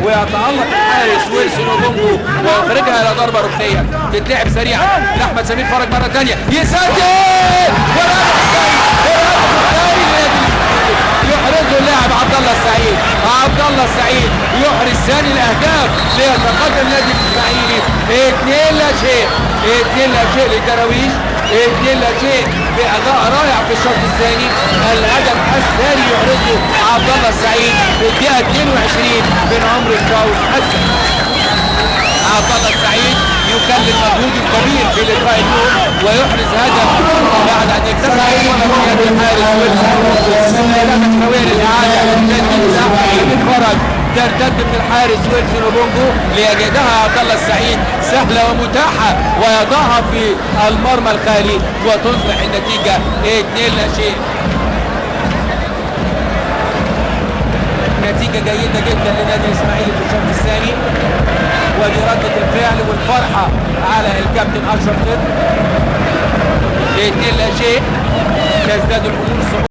ويتألق الحارس ويلسون اوبونجو ويخرجها الى ضربه ركنيه تتلعب سريعا لاحمد سمير فرج مرة ثانية يسدد، والهدف الثاني، الهدف الثاني يحرزه اللاعب عبد الله السعيد. عبد الله السعيد يحرز ثاني الاهداف ليتقدم نادي الاسماعيلي 2-0، 2-0 للدراويش، 2-0 باداء رائع في الشوط الثاني. الهدف الثاني يحرزه عبد الله السعيد في الدقيقة 22 من عمر الشوط الثاني. عبد الله السعيد يكلل مجهود كبير في لقاء اليوم ويحرز هدف بعد ان يكتسب الكره في يد الحارس ويلسون. سويه للاعاده تسديد فرج ترتد من الحارس ويلسون اوبونجو ليجدها عبد الله السعيد سهلة ومتاحه ويضعها في المرمى الخالي وتصبح النتيجة 2-0. نتيجة جيدة جدا لنادي الاسماعيلي في الشوط الثاني، ودي ردة الفعل والفرحة على الكابتن أشرف خضر. 2-0 تزداد الأمور صعوبة.